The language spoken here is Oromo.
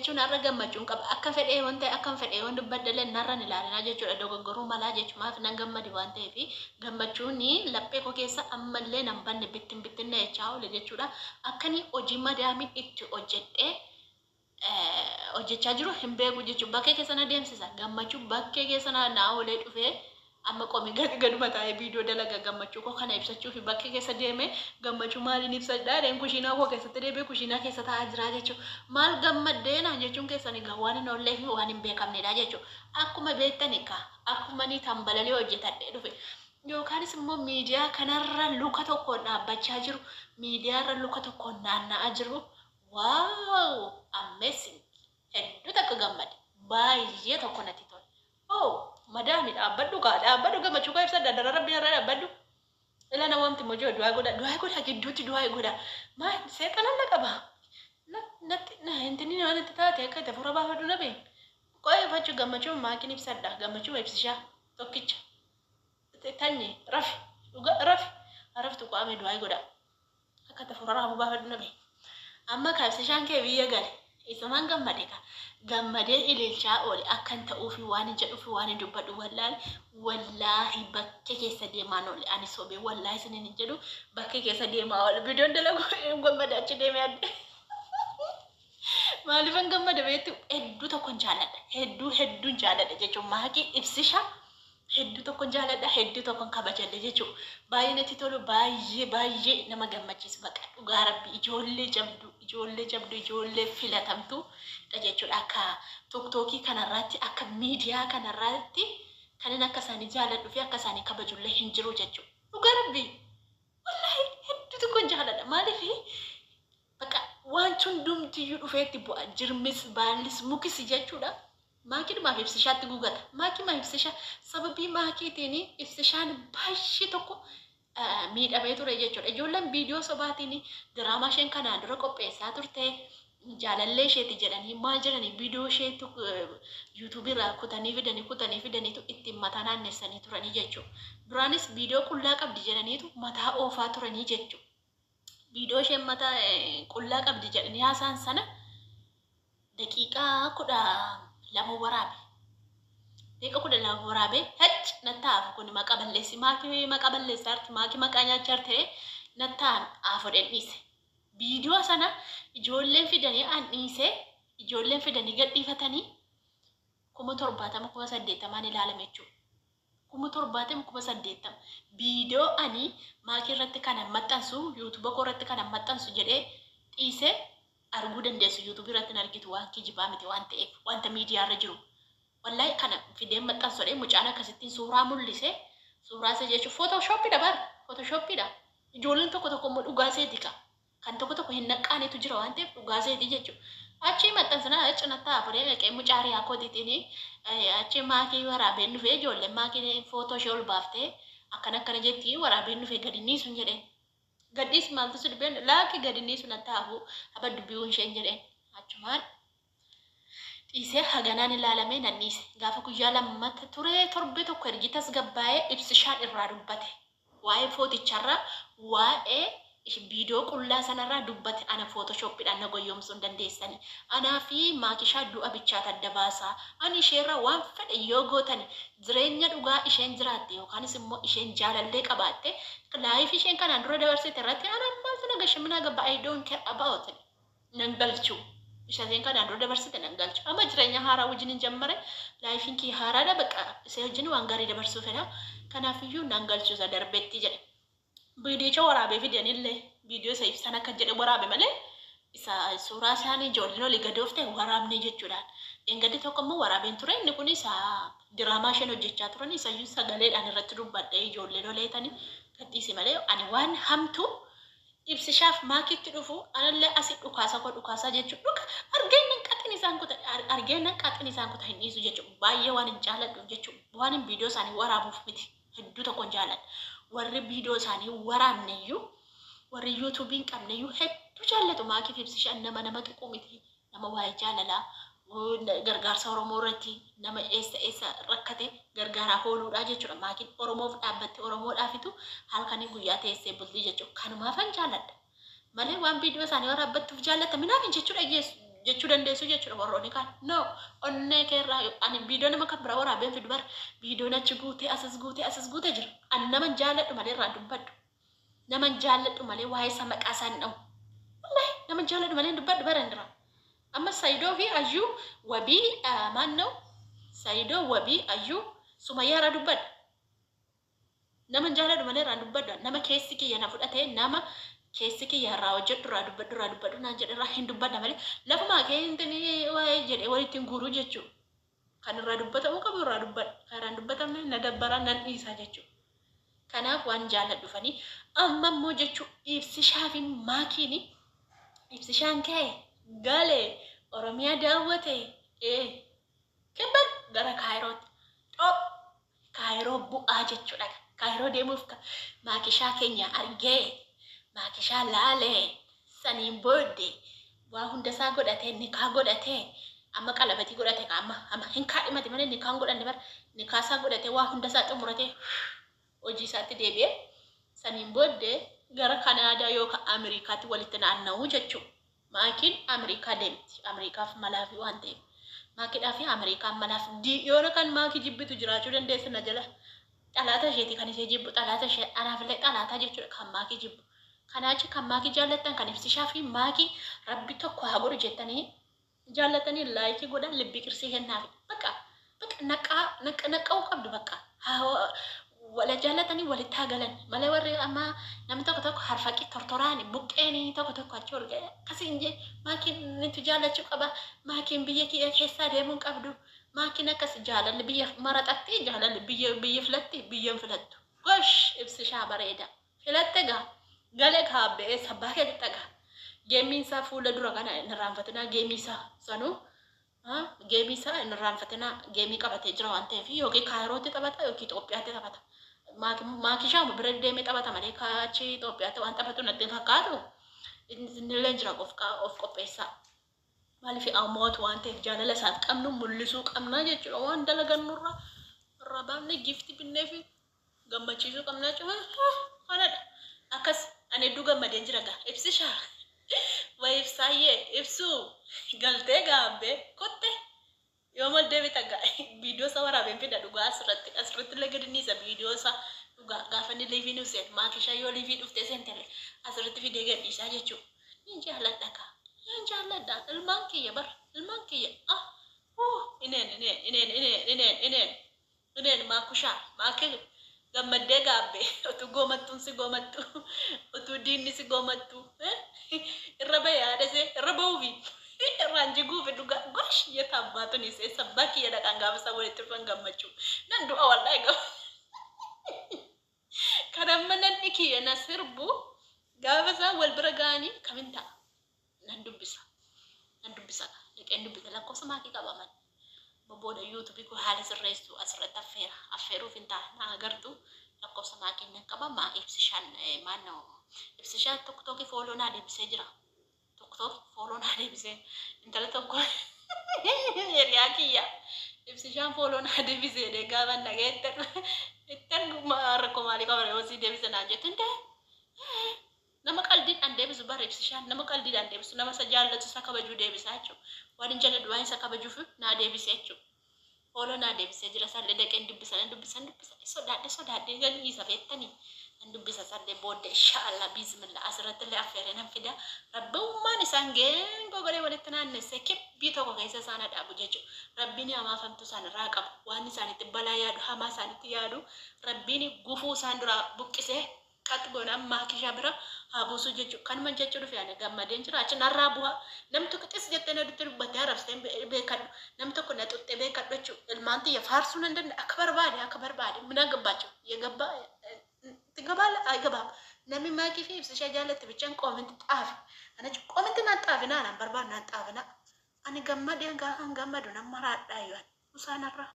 Jechuun har'a gammachuun qaba. Akka fedhee yoon ta'e akkan fedhe yoon dubbadhellee narra hin ilaalinaa jechuudha. Dogoggoruu malaa jechuudha. Maaf nan gammade waan ta'eef gammachuun laphee koo keessa ammallee nan banne bittin bittinna jechaa oole jechuudha. Akkani hojii madaamiin itti hojjedhee hojjechaa jiru hin beeku jechuudha. Bakkee keessa na deemsisa. Gammachuu bakkee keessa na oolee dhufee amma qomi gadi gaduma taa'ee viidiyoo dalaga. Gammachuu koo kana ibsachuu fi bakkee keessa deemee gammachuu maaliin ibsadhaa jedheen kushiinaa koo keessatti deebi'ee kushiinaa keessa taa'aa jira jechuudha. Maal gammaddee naan jechuun keessan egaa waan hin oollee fi waan hin beekamnedha jechuudha. Akkuma beektan egaa akkuma ni tambalalee hojjetadhee dhufe. Yookaanis immoo miidiyaa kanarra luka tokkoon dhaabbachaa jiru, miidiyaarra luka tokkoon naanna'aa jiru. Wow! Amazing! Hedduu takka gammade. Baay'ee tokko natti tole. Oh! Madaami dhaabbadhu kaa, dhaabbadhu, gammachuu koo ibsadha, dara rabbiin irra dhaabbadhu. Ila nama wanti immoo jiru du'aa godha, du'aa godha, gidduutti du'aa godha. Maal seexanan na qaba. Natti na intini waan itti taate akka itti hafuura baafadhu na beeku. Qo'eeffachuu gammachuu maakiin ibsadha, gammachuu ibsishaa tokkicha. Tanyi rafi, dhuga rafi, raftu qo'ame du'aa godha. Akka itti hafuura raafuu baafadhu na beeku. Amma ka ibsishaan kee biyya gale. Isumaan gammade ka. Gammadee ililchaa oole, akkan ta'uufi waan hin jedhuufi waan hin dubbadhu wallaale. Wallaahi bakkee keessa deemaan oole. Ani sobee wallaahi isiniin hin jedhu, bakkee keessa deemaa oole. Viidiyoon dalagu gammade achi deemee adde. Maaliifan gammada beektu? Hedduu tokkon jaalladha. Hedduu hedduun jaalladha jechuun maakii ibsisha hedduu tokkon jaalladha, hedduu tokkon kabajadha jechuudha. Baay'ee natti tolu, baay'ee baay'ee nama gammachiisu, baqa dhugaa rabbi ijoollee jabdu, ijoollee jabdu, ijoollee filatamtu dha jechuudha. Akka TikTokii kanarratti, akka miidiyaa kanarratti kanin akka isaanii jaalladhu fi akka isaanii kabajullee hin jiru jechuudha. Dhugaa rabbi wallaahi hedduu tokkon jaalladha. Maaliif? Baqa waan hundumtiyyuu dhufeetti bu'a. Jirmis, baallis, mukis jechuudha. Maakiidhumaaf ibsishaatti gugata. Maakiimaaf ibsisha, sababii maakiitiin ibsishaan baay'ee tokko miidhamee ture jechuudha. Ijoolleen viidiyoo sobaatiin diraamaa isheen kanaan dura qopheessaa turte jaalallee isheeti jedhanii maal jedhanii viidiyoo isheetu YouTubeii irraa kutanii fidanii kutanii fidaniitu ittiin mataa naannessanii turanii jechuudha. Duraanis viidiyoo qullaa qabdi jedhaniitu mataa oofaa turanii jechuudha. Viidiyoo isheen mataa qullaa qabdi jedhanii haasaan sana daqiiqaa 12 waraabe. Daqiiqa 12 waraabee hach nattaa kun maqa balleessi, maakii maqa balleessaa jirti, maakii maqaa nyaachaa jirti nattaa haafodheen dhiise. Viidiyoo sana ijoolleen fidanii an dhiisee, ijoolleen fidanii gadhiifatanii 70,000, 80,000 ilaalame jechuudha. 70,000, 80,000. Viidiyoo ani maakii irratti kana maxxansu, YouTube koo irratti kana maxxansu jedhee dhiisee arguu dandeessu. YouTubeii irratti hin argitu, waan kijibaa miti waan ta'eef, wanta miidiyaa irra jiru. Wallahi kana fideen maxxansu mucaan akkasittiin suuraa mul'ise, suuraa isa jechuun Photoshopiidha bar, Photoshopiidha. Ijoolleen tokko tokko immoo dhugaa seeti ka. Kan tokko tokko hin naqqaanetu jira waan ta'eef dhugaa seeti jechuudha. Achi maxxansinaa cinatti hafuree dhaqee mucaa riyaa kootiitiin achi maakii waraabeen dhufee, ijoolleen maakii footoo ishee ol baaftee akkana akkana jetti, waraabeen dhufee gadi niisun jedheen. Gadhiis maaltu si dhibeen? Laakki gadi niisu natti hafu aba dubbi'uun isheen jedheen. Achumaan dhiisee haganaan ilaalamee nan dhiise. Gaafa guyyaa lammata ture, torbee tokko ergi tasgabbaa'ee ibsishaan irraa dubbate. Waa'ee footicharraa, waa'ee viidiyoo qullaa sanarraa dubbate. Ana Photoshopiidhaan na goyyomsuu hin dandeessani. Anaa fi maakishaa du'a bichaata adda baasaa. Ani isheerraa waan fedhe yoo gootani, jireenya dhugaa isheen jiraatte yookaanis immoo isheen jaalallee qabaatte, life isheen kanaan dura dabarsite irratti ana maaltu na gashe? Minaa gabba? I don't care about it. Nan galchu. Isheen kanaan dura dabarsite nan galchu. Amma jireenya haaraa wajjin hin jammare, lifeiin kiyya haaraadha, bakka isee wajjin waan gaarii dabarsuu fedha. Kanaafiyyuu nan galchu isa darbetti jedhe. Viidiyicha waraabee fidanillee viidiyoo isa ibsan akka jedhe waraabe malee isa suuraa isaanii ijoolleen olii gadi oofte waraabne jechuudhaan. Dheengaddi tokko immoo waraabeen ture, inni kun isa diraamaa isheen hojjechaa turan, isayyuu sagaleedhaan irratti dubbadhee ijoolleen oleetanii gadhiise malee ani waan hamtuu ibsishaaf maakitti dhufu anallee asii dhukaasa koo dhukaasaa jechuudha. Dhuka argeen nan qaxin isaan kuta, argeen nan qaxin isaan kuta hin dhiisu jechuudha. Baay'ee waan hin jaalladhuuf jechuudha. Waan hin viidiyoo isaanii waraabuuf miti. Hedduu tokko hin jaalladha. Warri viidiyoo isaanii waraabne iyyuu, warri YouTubeii hin qabne iyyuu hedduu jaallatu. Maakiif ibsishaan nama nama tuquu miti. Nama waa'ee jaalalaa, gargaarsa Oromoo irratti nama eessa eessa rakkate gargaaraa ooluudha jechuudha. Maakiin Oromoof dhaabbatte, Oromoodhaafitu halkanii guyyaa teessee bultii jechuudha. Kanumaafan jaalladha. Malee waan viidiyoo isaanii waraabbattuuf jaallata minaamin jechuudha. Jechuu dandeessu jechuudha warroonni kaan. No, onnee keerraa ani viidiyoo nama kan biraa waraabeen fidu bara viidiyoon achi guutee asas guutee asas guutee jira. Ani naman jaalladhu malee irraan dubbadhu. Naman jaalladhu malee waa'ee isaa maqaa isaa hin dha'u. Wallahi naman jaalladhu malee hin dubbadhu bara hin. Amma Sayidoo fi Ayyuu wabii maannoo Sayidoo wabii Ayyuu Sumayyaa irraa dubbadha. Naman jaalladhu malee irraan dubbadhu. Nama keessi kiyya na fudhatee, nama keessi kiyya irraa hojjedhu, irraa dubbadhu, irraa dubbadhu naan jedhe irraa hin dubbadha malee lafumaa keentini waa'ee jedhee walitti hin guuruu jechuudha. Kan irraa dubbatamuu qabu irraa dubbadha. Kan irraa hin dubbatamne na dabbaraa nan dhiisaa jechuudha. Kanaaf waan jaalladhufanii amma immoo jechuu Ibsishaa fi Maakiini Ibsishaan ka'e galee Oromiyaa daawwate kibbar gara Kaayirootti dhop Kaayiroo bu'aa jechuudha. Kaayiroo deemuuf Maakishaa keenya argee, Maakishaa laalee, saniin booddee waa hundasaa godhatee, nikaa godhatee, amma qalabatii godhate, amma hin kaadhimate malee nikaan godhanne bara, nikaasaa godhatee waa hundasaa xumuratee hojii isaatti deebi'ee saniin booddee gara Kanaadaa yookaan Ameerikaatti walitti naanna'uu jechuudha. Maakiin Ameerikaa deemti. Ameerikaaf malaafi waan ta'eef. Maakiidhaa fi Ameerikaan malaaf yoona kan Maakii jibbitu jiraachuu dandeessu na jala. Xalaata isheeti kan ishee jibbu, xalaata ishee anaafillee xalaataa jechuudha kan Maakii jibbu. Kanaachi kan Maakii jaallattan, kan Ibsishaa fi Maakii Rabbi tokko haa godhu jettanii jaallatanii like godhan, libbii qirsii kennaafi. Bakka bakka naqaa naqa'uu qabdu, bakka wala jaallatanii walitti haa galan malee warri amma namni tokko tokko harfaqii tortoraani buqqeeni tokko tokko achi ol ga'e akkasiin jee Maakiin nitu jaallachuu qaba, Maakiin biyya kiyya keessaa deemuu qabdu, Maakiin akkas jaalalli biyya maraxatti, jaalalli biyya biyya filatti, biyya hin filattu. Gosh, Ibsishaa bareeda filatte gaa galee kaabbee sabbaa keetti dhagaa geemiin isaa fuula dura kana hin irraanfatinaa, geemii isaa sanuu geemii isaa hin irraanfatinaa, geemii qabatee jira waan ta'eef yookiin Kaayirootti taphata yookiin Itoophiyaatti taphata. Maakishaa bira deemee taphata malee achi Itoophiyaatti waan taphatu natti hin fakkaatu. Innillee jira of qopheessaa. Maaliif ammoota waan ta'eef jaalala isaaf qabnu mul'isuu qabna jechuudha. Waan dalagannurra irraa baafnee gift binnee fi gammachiisuu qabna jechuudha. Kanadha. Akkas ani hedduu gammadeen jira gaa. Ibsishaa. Wayi ibsaayyee ibsuu galtee gaabbee kotte. Yoo mal deebita gaa viidiyoo isaa waraabeen fida dhugaa, asirratti illee gadi niisa viidiyoo isaa dhugaa. Gaafa inni live nu seen, Maakishaa yoo live dhuftee seentelle asirratti fidee gadhiisaa jechuudha. Ni jaalladha kaa. Ni jaalladha. Ilmaan kiyya bar. Ilmaan kiyya. Ah. Ineen ineen ineen ineen ineen ineen. Ineen Maakushaa. Maakii gammaddee gaabbee utuu goomattuun si goomattu, utuu diinni si goomattu irra bahee haadha ishee irra bahuufi irraan jiguufi dhugaa gosh yeta abbaatun isee sabbaa kiyya dhaqaan gaafa isaan walitti dhufan gammachuu nan du'a wallahi gaafa kan amma nanni kiyya na sirbu gaafa isaan wal bira ga'anii kamin ta'a nan dubbisa, nan dubbisa, dhaqeen dubbisa, lakkoofsa Maakii qabaman booda YouTube koo haala sirreessu asirratti affeera, affeeruuf hin ta'a na agartu, lakkoofsa Maakiin nan qaba. Maa Ibsishaan maannoo Ibsishaan tokko tokko follow naa deebisee jira, tokko tokko follow naa deebisee, intala tokko hiriyaa kiyya Ibsishaan follow naa deebisee dee gaafa nagee itti rakkoo maalii qaba yoo sii deebise naan jettu hindee nama qalbiidhaan deebisu bara Ibsishaan nama qalbiidhaan deebisu, nama isa jaallatu isa kabajuu deebisaa jechuudha. Waan hin jaalladhu waan isa kabajuuf naa deebise jechuudha. Follow naa deebisee jira, sallee dhaqeen dubbisa, nan dubbisa, nan dubbisa, sodaadhe sodaadhe gan dhiisa beektanii, nan dubbisa sallee booddee inshaallah bismillah asirratti illee affeeree nan fida. Rabbummaan isaan geengoo godhee walitti naannessee kibbii tokko keessa isaan dhaabu jechuudha. Rabbiin hamaa famtuu isaan irraa qabu, waan isaanitti balaa yaadu, hamaa isaanitti yaadu, Rabbiin gufuu isaan duraa buqqisee qat goonaan Maakishaa bira haa buusuu jechuudha. Kanuma jechuu dhufe, ani gammadeen jira. Achi narraa bu'aa. Namni tokko xis jettee na dutti dubbattee arrabsitee beekadhu. Namni tokko na xuxxee beekadhu jechuudha. Ilmaan tiyya faarsuu nan danda'a. Akka barbaade akka barbaade. Mina gabbaachuu. Yagabba ትገባለህ አይገባም. Namni Maakii fi Ibsishaa jaalatte bichaan comment xaafi. Kana jechuun comment naan xaafinaa, naan barbaadu naan xaafinaa. Ani gammadee gaafa gammadu nan maraadhaa yoo usaanarraa.